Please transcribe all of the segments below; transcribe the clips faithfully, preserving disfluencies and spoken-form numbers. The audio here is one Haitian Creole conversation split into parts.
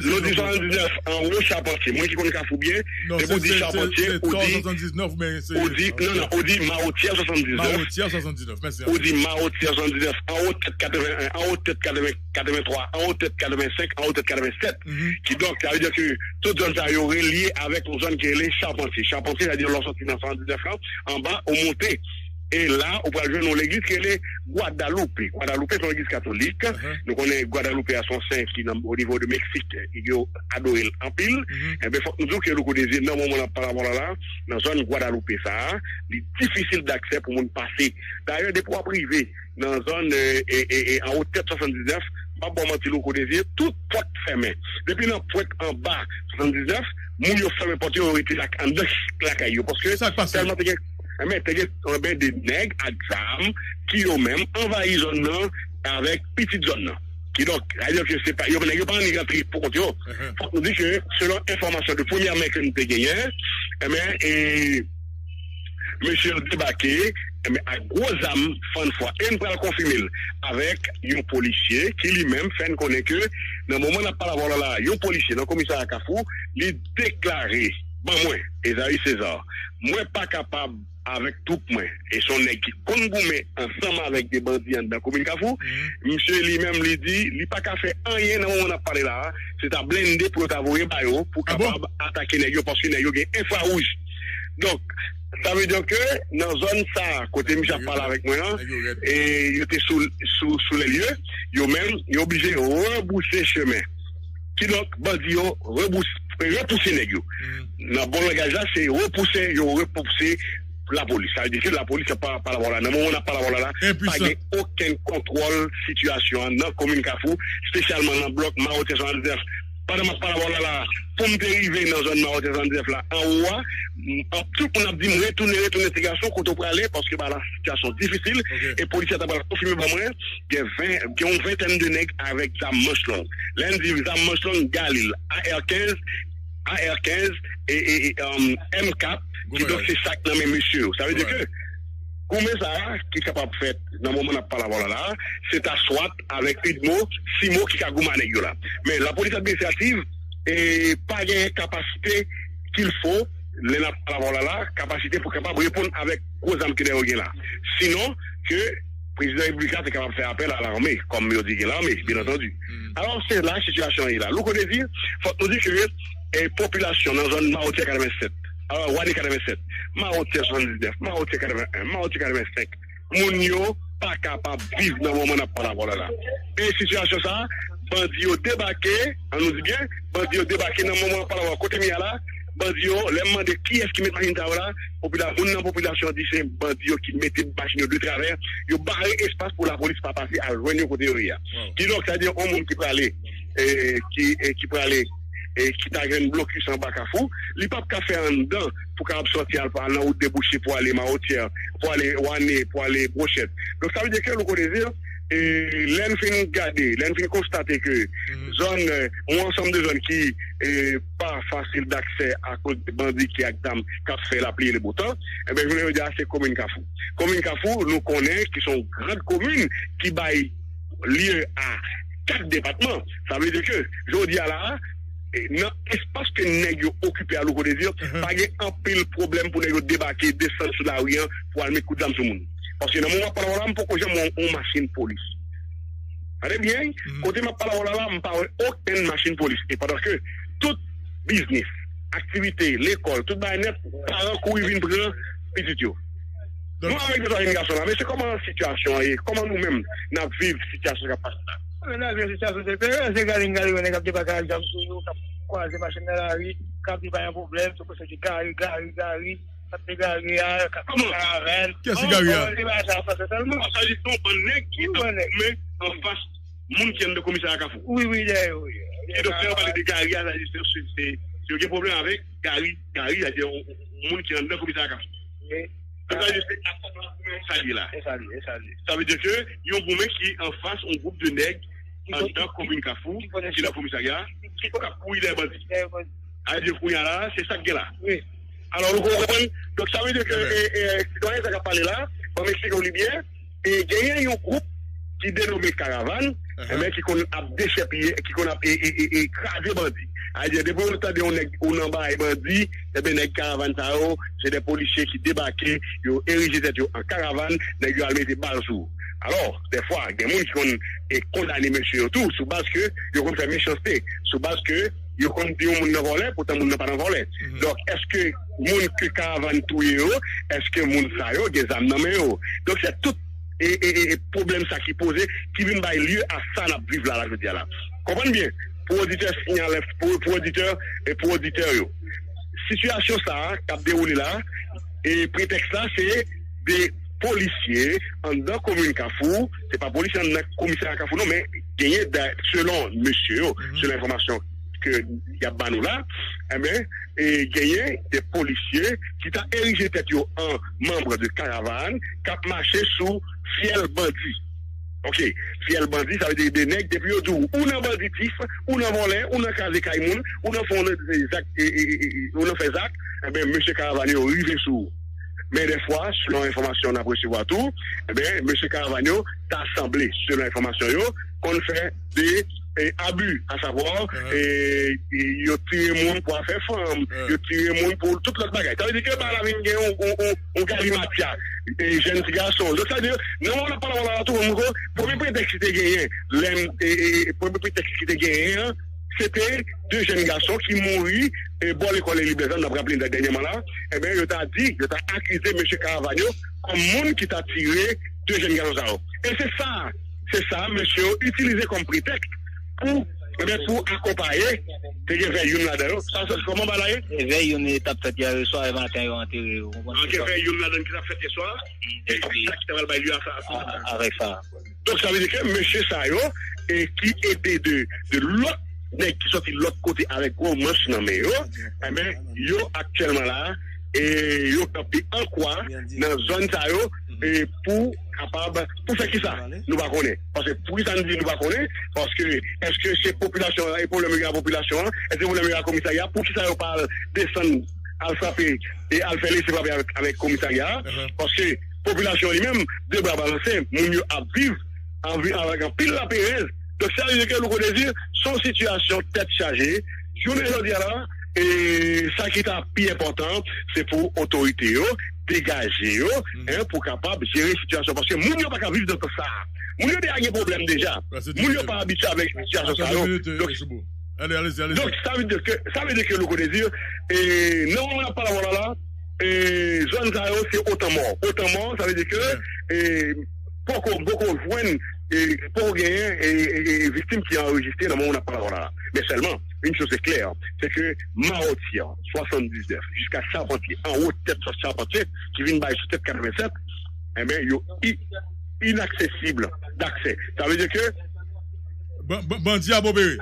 Lè w di swasanndiznèf anwo Chapantye, moun ki konn Kafou byen, depi w di Chapantye, ou di, ou di, non, non, ou di Mawotyè swasanndiznèf, ou di Mawotyè swasanndiznèf, anwo tèt katreven en, anwo tèt katreven, katreven twa, anwo tèt katreven senk, anwo tèt katreven sèt. Kidonk, sa vle di ke tout zòn sa yo relye avèk yon zòn ki rele Chapantye. Chapantye, sa vle di lè w sòti nan swasanndiznèf lan, anba, ou monte. E la, ou pral jwenn yon legliz ki rele Gwadalope. Gwadalope se yon legliz katolik. Nou konnen Gwadalope a se yon sen ki nan, o nivo de Meksik, yo adore l anpil. Enben, fòk nou di w ke Louko Dezi, nan moman n ap pale avè w la, la, nan zòn Gwadalope sa a, li difisil daksè pou moun pase. Dayè, depi w ap rive nan zòn, e, e, e, e, anwo tèt swasanndiznèf, m p ap ba w manti, Louko Dezi, tout pòt fèmen. Depi nan pwent anba swasanndiznèf, moun yo fèmen pòt yo, yo rete lak-, anndan lakay yo. Paske tèlman te gen, enben, te gen yon bende nèg ak zam ki yo menm anvayi zòn nan avèk pitit zòn nan. Kidonk, sa vle di ke se pa, yo, nèg yo pa annik rantre pou kont yo. Fòk nou di ke, selon enfòmasyon de premyè men ke nou te genyen, enben, e, mesye yo debake, enben, ak gwo zam fann fwa. E n pral konfime l avèk yon polisye ki li menm fè n konnen ke, nan moman n ap pale avè w la, la, yon polisye nan komisarya Kafou, li deklare, ban mwen, Ezayi Sezar, mwen pa kapab avèk twoup mwen. E se yon nèg ki konn goumen ansanm avèk de bandi anndan komin Kafou. Misye li menm li di, li pa ka fè anyen nan moman n ap pale la a, se ta blende pou yo ta voye ba yo, pou kapab atake nèg yo, paske nèg yo gen enfrawouj. Donk, sa vle di ke nan zòn sa a, kote misye ap pale avèk mwen an, e yo te sou, sou, sou lè lye, yo menm, yo oblije rebouse chemen. Kidonk, bandi yo rebouse, repouse nèg yo. Nan bon langaj la, se repouse, yo repouse lapolis. Sa vle di ke lapolis ap pa, pale avè w la. Nan moman n ap pale avè w la, la, pa gen okenn kontwòl sitiyasyon an nan komin Kafou, espesyalman nan blòk Mawotyè swasanndiznèf. Pandan m ap pale avè w la, la, pou m te rive nan zòn Mawotyè swasanndiznèf la, anwo a, m, ap, tout moun ap di m, retounen, retounen, ti gason, kote w prale, paske ba la sitiyasyon difisil, e polisye a ta pral konfime ban mwen, gen ven, gen yon ventèn de nèg avèk zam manch long. Lè n di zam manch long, Galil, A R kenz, A R kenz e, e, e, um, M kat, kidonk se sa k nan men mesye yo. Sa vle di ke goumen sa a ki kapab fèt nan moman n ap pale avè w la la, se ta swat avèk UDMO, CIMO ki ka goumen a nèg yo la. Men lapolis administrativ, e, pa gen kapasite kilfo, lè n ap pale avè w la la, kapasite pou kapab reponn avèk gwo zam ke nèg yo gen la. Sinon, ke prezidan repiblik la te kapab fè apèl a lame, kòm yo di gen lame, byen antandi. Alò, se la sitiyasyon an ye la. Louko Dezi, fòk nou di ke, e, popilasyon nan zòn Mawotyè katrevennsèt, alò, Wane katrevennsèt, Mawotyè swasanndiznèf, Mawotyè katreven en, Mawotyè katrevensenk, moun yo pa kapab viv nan moman n ap pale avè w la la. E sitiyasyon sa a, bandi yo debake, an nou di byen, bandi yo debake nan moman n ap pale avè w. Kote m ye a la, bandi yo, lè m mande kiyès ki met machin sa yo la, popila-, moun nan popilasyon an di se bandi yo ki mete machin yo de travè, yo bare espas pou lapolis pa pase al jwenn yo kote yo ye a. Kidonk, sa vle di yon moun ki prale, e, ki, e, ki prale, e, ki ta jwenn blokis anba Kafou, li p ap ka fè anndan pou kapab sòti al pa nan wout debouche pou ale Mawotyè, pou ale Wane, pou ale Bwochèt. Donk, sa vle di ke Louko Dezi, e, lè n fin gade, lè n fin konstate ke zòn, e, yon ansanm de zòn ki, e, pa fasil daksè akoz de bandi ki ak zam k ap fè lapli e le botan, enben, jounen jodi a, se komin Kafou. Komin Kafou, nou konnen ki se yon gran komin ki bay lye a kat depatman. Sa vle di ke, jodi a la, e, nan espas ke nèg yo okipe a Louko Dezi, pa gen anpil pwoblèm pou nèg yo debake, desann sou lari an, pou al met kout zam sou moun. Paske nan moman m ap pale avè w la, m poko janm wè yon, yon machin polis. Tande byen, kote m ap pale avè w la la, m pa wè okenn machin polis. E pandan ke tout biznis, aktivite, lekòl, tout bagay nèt, paran kouri vin pran pitit yo. Nou avèk de twa jenn gason la, mesye, kòman sitiyasyon an ye? Kòman nou menm, n ap viv sitiyasyon k ap pase la? Men lavi an sitiyasyon diferan, se gade n gade wè nèg ap debake ak zam sou yo, k ap kwaze machin nan lari, k ap di pa gen pwoblèm, se konsa ki gari, gari, gari, k ap degare a, k ap karavèl. Kiyès ki gari a? Bon, se bagay sa ap pase sèlman. Sa di se yon bann nèg ki ap goumen anfas moun ki anndan komisarya Kafou. Wi, wi, dèyè yo ye. Kidonk, lè yo pale de gari a, sa di se, se, se, se yo gen pwoblèm avèk gari, gari, sa di yon, yon moun ki anndan komisarya Kafou. Sa vle di se sa l ye la. Sa vle di ke yon goumen ki anfas yon gwoup de nèg anndan komin Kafou, ki nan komisarya, k ap kouri dèyè bandi. Sa vle di kounye a la, se sa k gen la. Alò, nou konprann. Donk, sa vle di ke, e, e, sitwayen sa k ap pale la, ban m eksplike w li byen, e, genyen yon gwoup ki denome Karavàn, Enben, ki konn ap dechèpiye, ki konn ap e, e, e, e, kraze bandi. Sa vle di, depi w tande yon nèg ou nan bagay bandi, enben, nèg karavàn sa yo, se de polisye ki debake, yo erije tèt yo an karavàn, nèg yo al mete bal sou ou. Alò, dèfwa, gen moun ki konn e kondane mesye yo tou, sou baz ke yo konn fè mechanste, sou baz ke yo konn di yon moun nan vòlè, poutan moun nan pa nan vòlè. Donk, èske moun ke karavàn touye yo, èske moun sa yo gen zam nan men yo? Donk, se tout e, e, e, e pwoblèm sa ki poze, ki vin bay lye a sa n ap viv la, la, jodi a la. Konprann byen, pou oditè Sinyal F, pou, pou oditè, e pou oditè yo. Sitiyasyon sa a k ap dewoule la, e pretèks la, se de polisye anndan komin Kafou, se pa polisye anndan komisarya Kafou non, men genyen, da- selon mesye yo, selon enfòmasyon ke y ap ba nou la, enben, e genyen de polisye ki ta erije tèt yo an manm de karavàn k ap mache sou fyèl bandi. Oke, fyèl bandi, sa vle di de nèg, depi yo di w, ou nan banditis, ou nan vòlè, ou nan kraze kay moun, ou nan fè yon zak, e, e, e, e, ou nan fè zak, enben, mesye karavàn yo rive sou ou. Men dèfwa, selon enfòmasyon n ap resevwa tou, enben, mesye karavàn yo ta sanble, selon enfòmasyon yo, konn fè de e, abi, asavwa, e, e, yo tire moun pou afè fanm, yo tire moun pou tout lòt bagay. Sa vle di ke bagay la vin gen yon, yon, yon, yon galimatya, e, jèn ti gason. Donk, sa vle di, nan moman n ap pale w la, tou moun ko, premye pretèks ki te genyen, lè n, e, e, e, premye pretèks ki te genyen an, se te de jèn gason ki mouri, e, bò lekòl Eli Blèzan, n ap raple n dènyèman la, enben, yo ta di, yo ta akize mesye karavàn yo kòm moun ki ta tire de jèn gason sa yo. E se sa, se sa, mesye yo itilize kòm pretèks pou, enben, pou akonpaye, te gen vè youn ladan yo. Sa, se kòman bagay la ye? E vè youn t ap fèt yè swa, e maten yo antere yo. Ou konprann? An gen vè youn ladan ki t ap fèt yè swa, e sa ki ta pral bay lye a sa, a sa. Avèk sa. Donk, sa vle di ke mesye sa yo, e ki ede de, de lòt nèg ki sòti lòt kote avèk gwo manch nan men yo, enben, yo aktyèlman la, e yo kanpe an kwa nan zòn sa yo, e pou kapab, pou fè kisa? Nou pa konnen. Paske pou kisa n di nou pa konnen? Paske èske se popilasyon an, e pwoblèm yo gen ak popilasyon an? Èske se pwoblèm yo gen ak komisarya? Pou kisa yo pa al desann, al frape, e al fè lese frape avèk, avèk komisarya a? Paske popilasyon an li menm, de bra balanse, moun yo ap viv, ap viv avèk anpil laperèz. Donk, sa vle di ke Louko Désir, se yon sitiyasyon tèt chaje. Jounen jodi a la, e sa ki ta pi enpòtan, se pou otorite yo degaje yo, en, pou kapab jere sitiyasyon. Paske moun yo pa ka viv nan tan sa a. Moun yo deja gen pwoblèm deja. Moun yo pa abitye avèk sitiyasyon sa yo. Donk, donk, sa vle di ke, sa vle di ke Louko Désir, e nan moman n ap pale avè w la, la, e zòn sa yo, se otan mò. Otan mò, sa vle di ke, e, poko, poko jwenn, e, poko genyen, e, e, e, viktim ki anrejistre nan moman n ap pale avè w la. Men sèlman, une chose est claire, c'est que Mawotyè, swasanndiznèf, jiska Chapantye, anwo tèt Chapantye, ki vin bay sou tèt katrevensèt, enben, yo i-, inaksesib daksè. Sa vle di ke Ban-, ban-, bandi ap opere.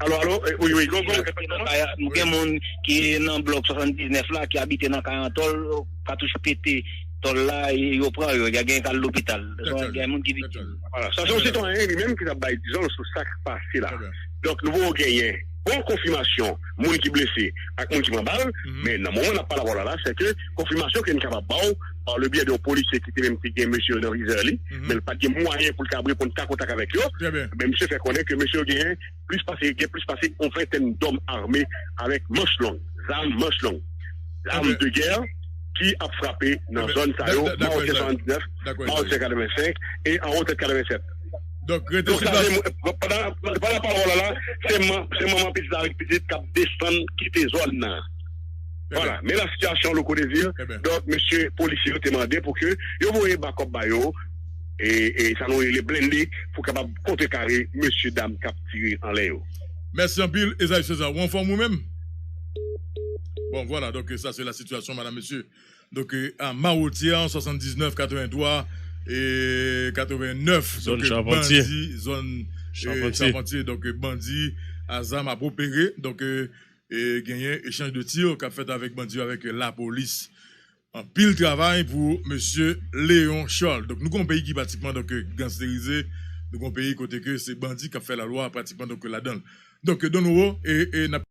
Alo, alo, e, wi, wi, gon, gon, gon. Nou gen moun ki nan blòk swasanndiznèf la, ki abite nan kay an tòl, katouch pete, tòl la, e yo pran yo, y a gen k al lopital. Gen moun ki viktim. Vwala. Sa se yon sitwayen li menm ki t ap bay dizon sou sa k pase la. Donk, nou poko genyen bon konfimasyon moun ki blese ak moun ki pran bal, men nan moman n ap pale avè w la, la, se ke konfimasyon ke n kapab ba w, pa le byen de yon polisye ki te menm te gen mesye yo nan vizè li, men l pa t gen mwayen pou l ka reponn tak o tak avèk yo, men misye fè konnen ke mesye yo genyen plis pase, gen plis pase yon ventèn dòm ame avèk manch long, zam manch long, zam de gè ki ap frape nan zòn sa yo, Mawotyè swasanndiznèf, Mawotyè katrevensenk e anwo tèt katrevensenk. Donk, rete sou plas. Donk, sa se, pandan, pandan pawòl la, la, se man-, se manman pitit avèk pitit k ap desann kite zòn nan. Vwala, men la sitiyasyon Louko Désir. Donk, mesye polisye yo te mande pou ke yo voye bakòp ba yo, e, e sa nou rele blende, pou kapab kontrekare mesye dam k ap tire anlè yo. Mèsi anpil, Esaïe César. Ou anfòm ou menm? Bon, vwala, donk, sa se la sitiyasyon, madam, mesye. Donk, e, a Mawotyè, swasanndiznèf, katrevenntwa e katrevennèf. Zòn Chapantye. Bandi, zòn, e, Chapantye. Donk, e, bandi a zam ap opere. Donk, e, e genyen echanj de tir k ap fèt avèk bandi yo avèk lapolis. Anpil travay pou mesye Léon Charles. Donk, nou gen yon peyi ki pratikman, donk, gangsterize. Nou gen yon peyi kote ke se bandi k ap fè lalwa pratikman, donk, ladan l. Donk, Don Nouvo, e, e n ap